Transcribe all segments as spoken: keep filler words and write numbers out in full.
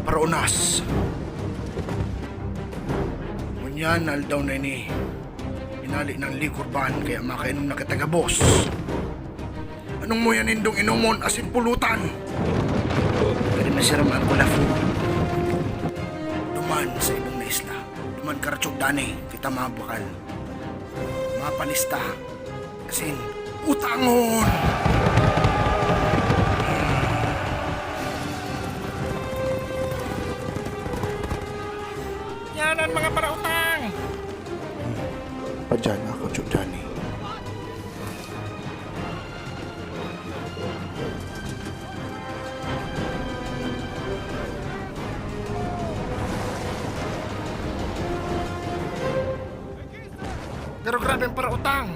Paraotas. Ngunyan na aldaw na ini, hinale na an liquor ban, kaya makainom na kita gabos. Anong muya nindong inomon asin pulutan? Pwede masiramaan ko na. Duman sa ibong na isla. Duman, Karacho Dani, kita mga bakal. Mapalista. Asin, utangon! Yan an mga parautang! Padyan ako, Karacho Dani. Garo grabe an parautang.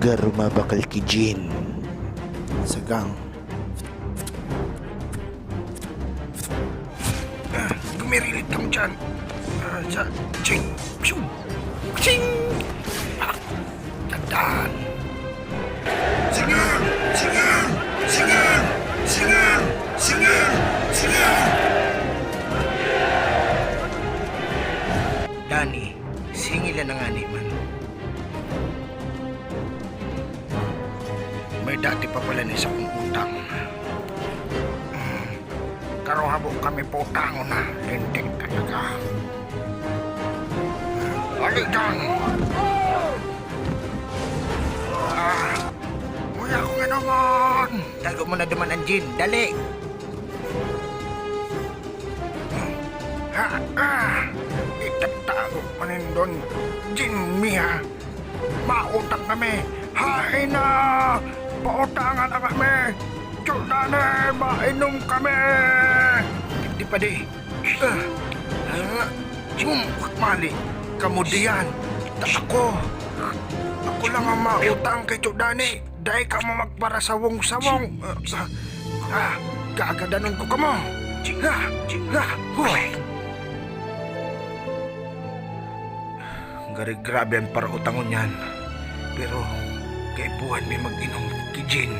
Garo mabakal ki Jin. Sagang. Ah, gumirilit kamo dyan. Ah, sa, ching, piu, ching. Ah, tandaan. Singal! Singal! Singal! Singal! Singal! Singal! Dani, singilan na ngani man. May dati pa pala na sakong utang. Hmm. Karo habo kami pautangon na, lintik talaga. Ali diyan! Ah, muya akong inomon! Tago mo na duman an Jin, dali! Ha, ah! Itatago pa nindon, Jin mi, ha? Mautang kami! Haen na! Pautangan na kami! Karacho Dani, mainom kami! Di pa di. Ah, ah, sum-, mali. Kamo diyan. Ta ako. Ako lang an mautang ki Karacho Dani. Dai kamo magparasawong-sawong. Ah, ah, ah, gagadanon ko kamo. Ah, ah, hoy. Garo grabe an parautangon niyan. Pero kaipuhan mi mag-inom ki Jin.